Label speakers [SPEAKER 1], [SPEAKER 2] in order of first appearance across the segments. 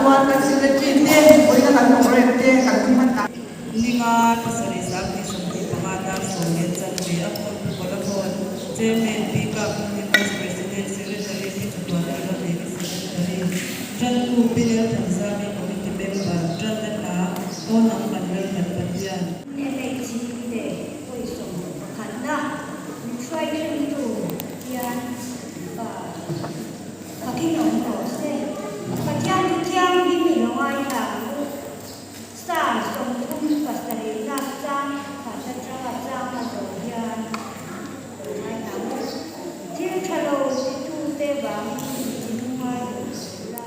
[SPEAKER 1] chuan kan secretary te vawiina kan programme te kan hun hman tak.
[SPEAKER 2] Ninga pasarih sanghnih 25 dar sawm leh chanve a phone pu Vodafone Chairman Pi Kap Hmuni Vice President Secretary Pi Chatuanthara Devi Secretary Tantu Pi Lalthanzami Committee Member Tanna hla Aw Nang Kan Lal Kan Pathian.
[SPEAKER 3] MHC te pawisa pakhatna min hruai thlengtu hian pa fakin awm rawh se. Pathian thu thianghlim i lo ngaithla ang u. Psalm 37na chang khat atanga chang a zawh hian lo ngaithla ang u. Thil tha lo titute vangin min tinungai duh suh la.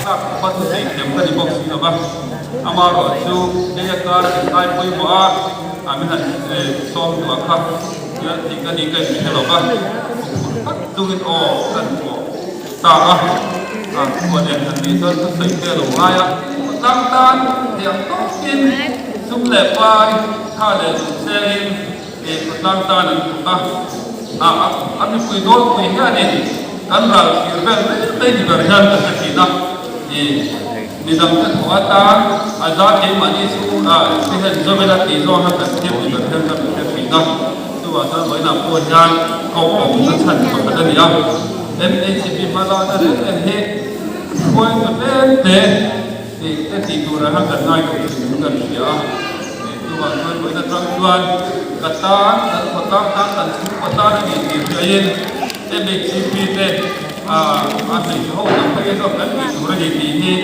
[SPEAKER 4] Lak thiam ka ni bawk si lo va, amaherawh chu hei atana min ngai pawimawh a, a min han sawm duah kha hian thei ka ni ka inhre lo va, huphurh tak chungin aw ka han thawh ta a, a khuan en han nih chuan thusawi te a lo ngai a, khawtlang tan thei ang tawkin sum leh pai tha leh duh chengin khawtlang tan an thawk a, a mipui nawlpui hianin kan ral thlir vel mai mai ni ber hian ka hre thin a, midang te thawh atan a za keimahni chu te hian Zovela tih zawng hian kan thiam ni ber hian ka hre thin a, chuvang chuan vawiinah pawh hian ko awmna chhan pakhat a ni a, MHCP hmalakna reng reng hi hruaitu tlem te te tih turah hian kan ngai tawh thin in kan hria a, chuvang chuan vawiin atang chuan ka tan kan khawtlang tan kan chhungkaw tan a ni tih hriain MHCP te a hmeichhe ho tak phei hi chuan kan tih tur a ni tih hi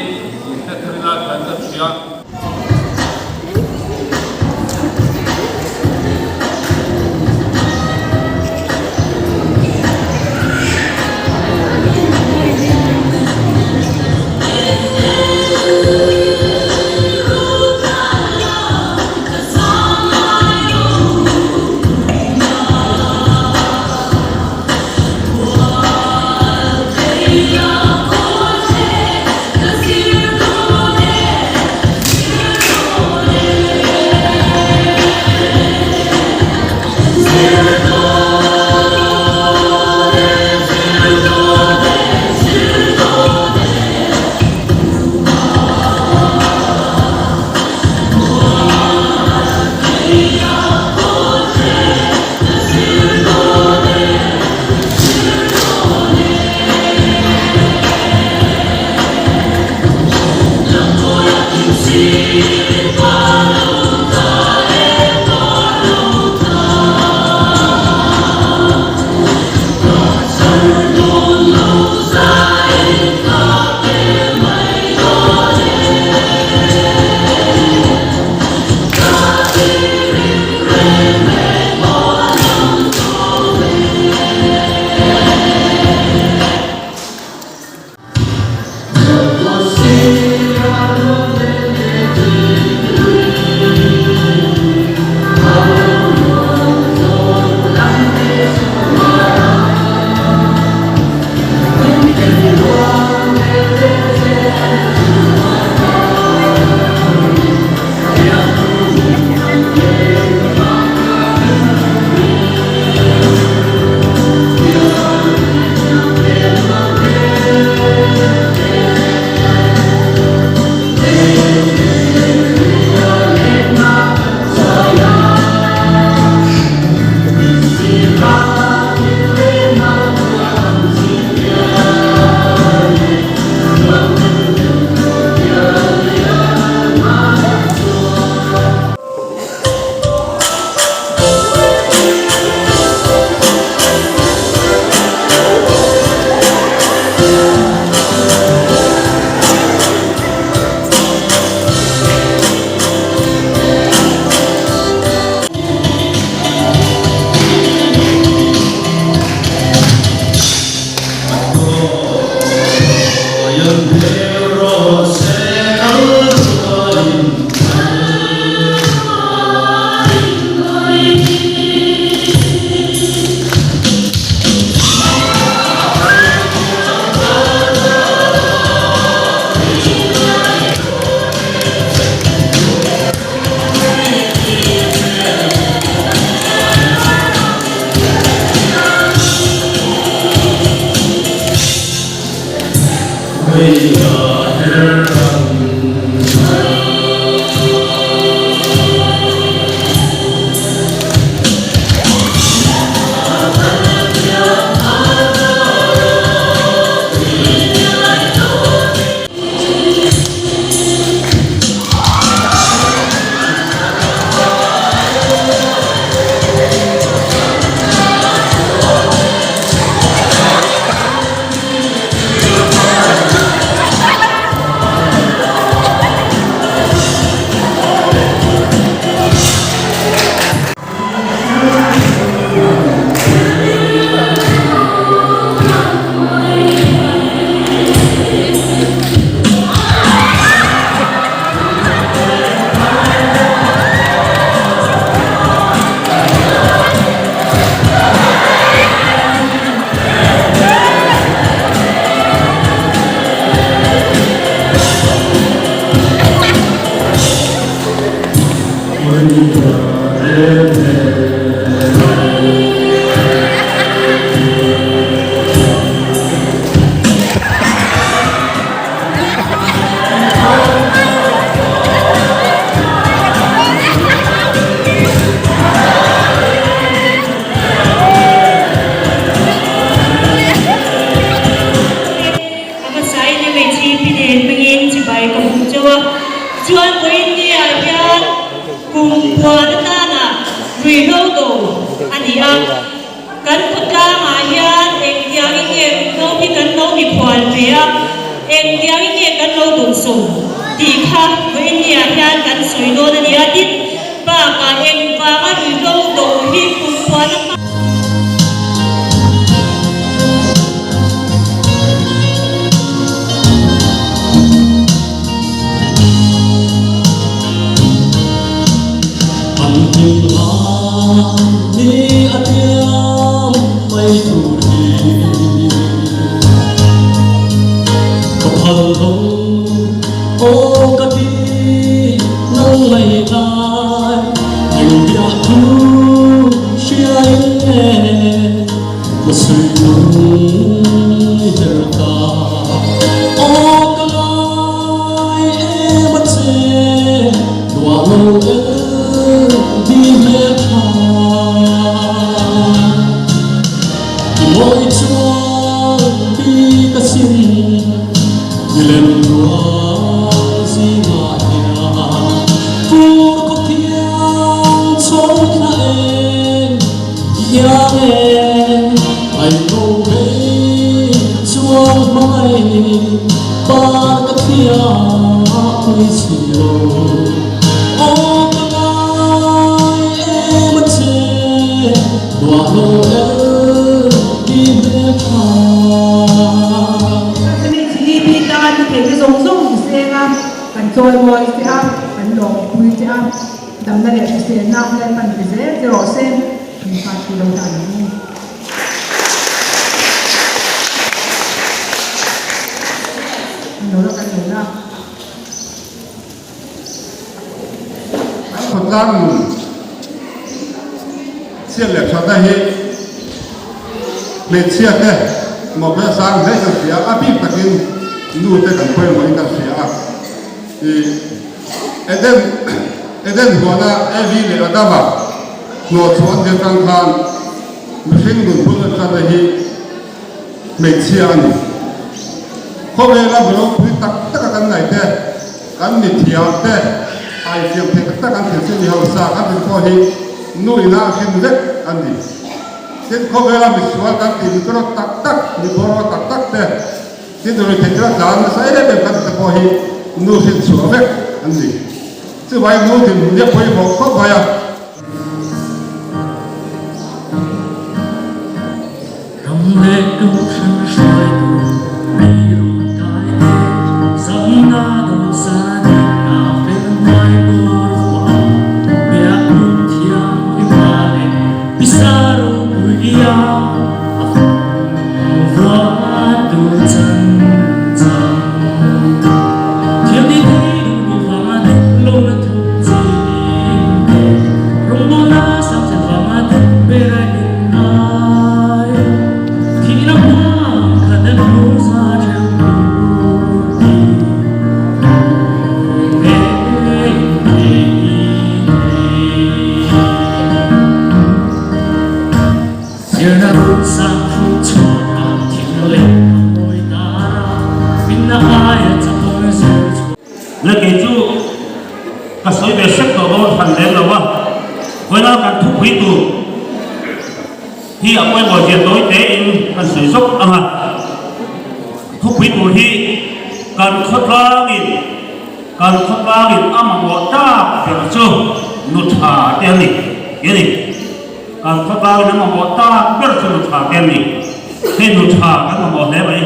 [SPEAKER 4] hre thar ila kan kan hria.
[SPEAKER 2] A hmasain MHEP nen hmangin chibai ka hmu chauh a, chuan vawiin ni-ah hian kum puan atana ruihhlo do a ni a. Kan khawtlangah hian engtiangin nge ruihhlo hi kan lo mikhual ve a, engtiangin nge kan lo dawnsawm tih kha vawiin ni-ah hian kan sawi dawn a ni a, tin bakah engvanga ruihhlo do hi kum puan a.
[SPEAKER 5] An hlim hlan ni a tiam mai tur hi ka phal lo aw ka ti nang mai tlai eng biak thu hria in nge ka sawi nung i her ta aw ka ngai em a che nuah lo el di hmel tha i mawi chuan bi ka sin milem rual zingah hian fur khaw thiang chho thla eng Iang e, ai lo phei chuang hmangaih par ka thiam pui si lo. Aw ka ngai em a che, duah lo el ti hmel tha.
[SPEAKER 1] Chumi chili pi tan thei te zawng zawng i seng a, kan chawi mawi che a, kan lawm pui che a. Damna leh hriselna Lalpan pe zel che rawh se, min fa thu lo dan ang u. Lo la kan lo la.
[SPEAKER 6] Kan khawtlang nun chhiat leh thatna hi hmeichhia te mawhphurhna sang hle kan hria a, a bik takin nu te kan pawimawhin kan hria a. Eden Eden huana Evi leh Adama hnawhchhuah an tir tang khan mihring nunphun atana hi hmeichhia a ni. Khawvela mi ropui tak taka kan ngaih te, kan mithiam te, aithiam thei tak tak an thil chu mi hausa kan thil pawh hi nu ina a hrim vek a ni. Tin, khawvela misual kan tih mi tawrh tak tak, mi bawraw tak tak te, Tin, ruihtheih thil a tlan nasa em em kan tite pawh hi nu hrin chhuah vek an ni. Chuvai nu dinhmun hi a pawimawh khawp mai a.
[SPEAKER 5] Ram leh kohhran hruaitu mi rawn kai te, Zamna dawhsan in a fel ngai tur huah, Biak hmun thianghlim a leh pisa ropui a, A Zirna run sang hrut chhuak a thil leh a mawi tar a, finna aia chakawm zir chhuak.
[SPEAKER 7] Le kei chu ka sawi ve hrep tawh dawn hran lem lo a, vawiina kan thupui tur hi a pawimawh zia tawi tein kan sawi zawk ang a, thupui tur hi kan khawtlangin kan khawtlangin a mamawh tak ber chu nu tha te a ni ti a ni. Kan khawtlangin a mamawh tak ber chu nu tha te a ni. Hei nu tha kan mamawh hle mai.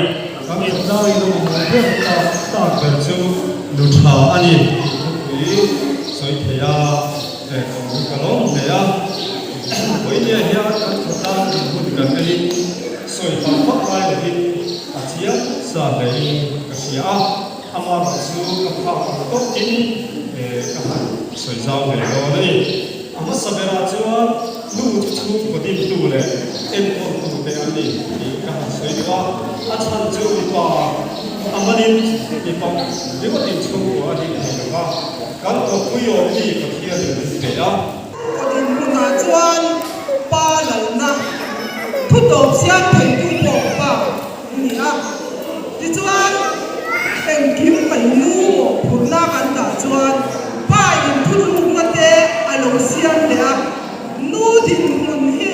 [SPEAKER 8] Kan khawtlangin a mamawh ber tak tak ber chu nu tha a ni tih thupui sawi thei a, kawng hi ka lawm hle a. Vawinia hian kan khawtlang inhmun kan enin sawi fak fak lai lovin a chiang sa hlein ka hria a, amaherawhchu chu ka phak ang tawkin ka han sawi zau ve dawn a ni. A hmasa berah chuan nu chu chhungkaw dimtu leh enkawltute an ni tih ka han sawi duh a, a chhan chu mipa a manin mipa ringawtin chhungkua a din thei lo va, kan kawppui awm mi Pathianin min pe a.
[SPEAKER 9] Kawt inhmunah chuan pa lalna thu tawp siam theitu pawh pa an ni a, tichuan engkim mai nu mawhphurhna kan dah chuan pa in thutlukna te a lo siam leh a, nu dinhmun hi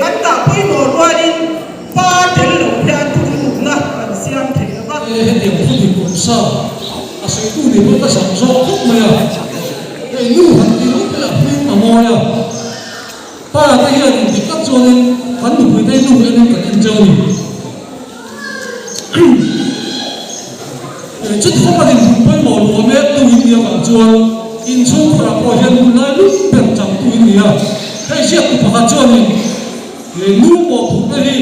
[SPEAKER 9] kan dah pawimawh rualin pa tel lo hian thutlukna kan siam thei lo va.
[SPEAKER 10] Hetiang thu dik awm sa a sawitu ni pawh ka zam zawk khawp mai a, hei nu han ti rawh te lah hming a mawi a. Pa te hian inti tak chuanin kan nupui te nu enin kan en cheu a ni. Chuti khawpa dinhmun pawimawh luah mek tu in nia vang chuan inchhung khuarah pawh hian hun lai lum ber chang tu in ni a. Hei ziaktu pakhat chuanin nu mawhphurhna hi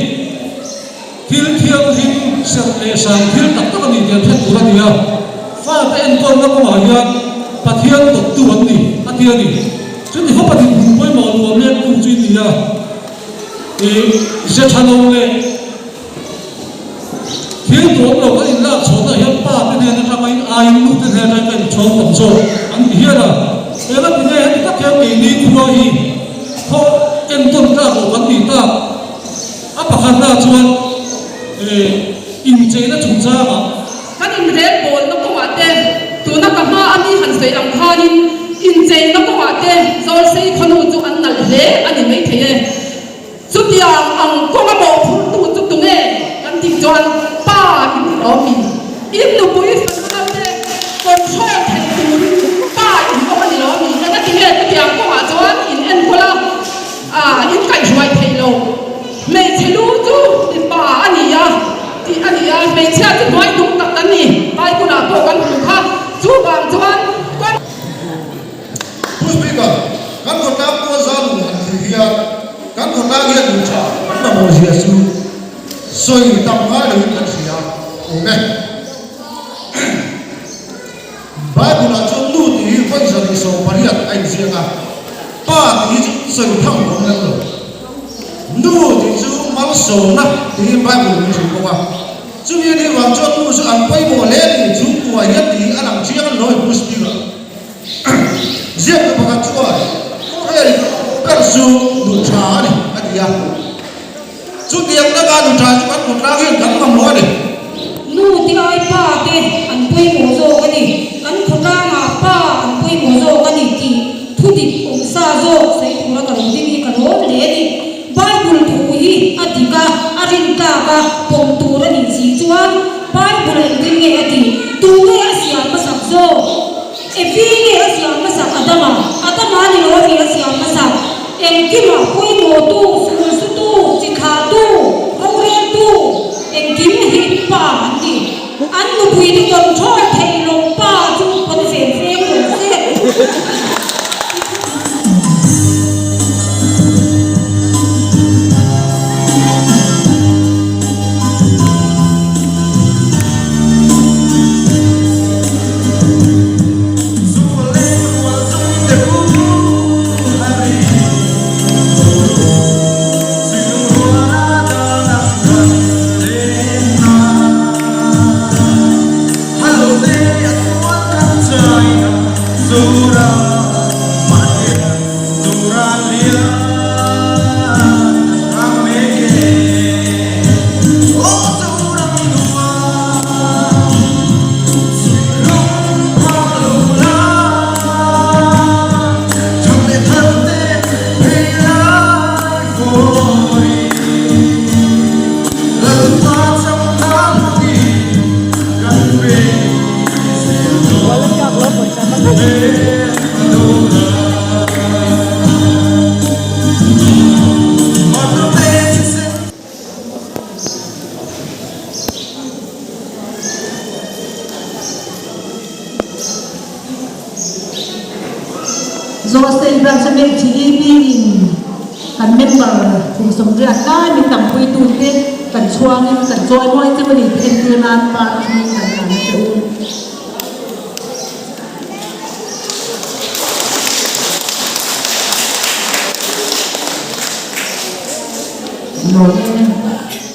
[SPEAKER 10] thil thianghlim serh leh sang thil tak tak a ni tih an hre tur a ni a. Fate enkawlna kawngah hian Pathian dawttu an ni a ti a ni. Chuti khawpa dinhmun pawimawh nuam leh tu chu i ni a, i ze tha lo leh thil duhawm lo kan inlak chhuahna hian pa te hnen atanga in aiin nu te hnen atanga ka inchhawng tam zawk an ti hial a. Eng a ti nge heti tak hian keini khua hi khaw entawn tlak loh kan nih tak? A pakhatna chuan incheina chungchangah.
[SPEAKER 11] Kan inrelbawlna kawngah te, tuna ka hma a mi han sawi ang khanin incheina kawngah te Zawlsei khawnu chu an nalh hle a ni maithei e. Chutiang ang kawnga mawhphurtu chu tunge kan tih chuan pa in ti awm in in nupui fanau te control thei turin pa in awm a ni lo a mi? Engati nge chutiang kawngah chuan in enkawl a, in kaihhruai thei lo? Hmeichhe lu chu mipa a ni a. Tih a ni a, hmeichhia chu hnuai hnung tak kan ni, Bible-ah pawh kan hmu kha, chuvang chuan kan.
[SPEAKER 12] Pu Speaker, kan khawtlang tual zan hun han thlir hian kan khawtlang hian hun tha kan mamawh zia chu sawi tam ngai loin kan hria awm e. Bible-ah chuan nu tih hi vawi 180 a inziak a, pa tih hi chu sawi tham awm lem lo. Nu tih chu malsawmna tiin Bible min hrilh bawk a. Chumi a nih vang chuan nu chu an pawimawh hle a ni, chhungkua hian tih hi a lang chiang a ni lo Pu Speaker. Ziaktu pakhat chuan, Khawvel ber chu nu tha a ni, a ti a. Chutiang taka nu tha chu kan khawtlang hian kan mamawh a ni.
[SPEAKER 3] Nu te ai pa te an pawimawh zawk a ni, kan khawtlangah pa an pawimawh zawk a ni tih thu dik awm sa zawk sawi tura ka lo ding hi ka lawm hle a ni. Bible thu hi a dik a, a rin tlak a, pawm tur a nih si chuan Bible engtin nge a tih? Tu nge a siam hmasak zawk? Evi nge a siam hmasak Adama? Adama ni lo Evi a siam hmasak. Engkimah pawimawhtu, sulsutu, chithlahtu, roreltu, engkim hi pa an ni. An nupuite control theih loh pa chu pawn fen feng rawh se.
[SPEAKER 1] Zawlsei Branch a hmeichhe EB in kan member kum sawmriat lai min tampuitute kan chhuangin kan chawimawi cheu a ni tih entir nan par thing kan hlan a che u. Lawm e.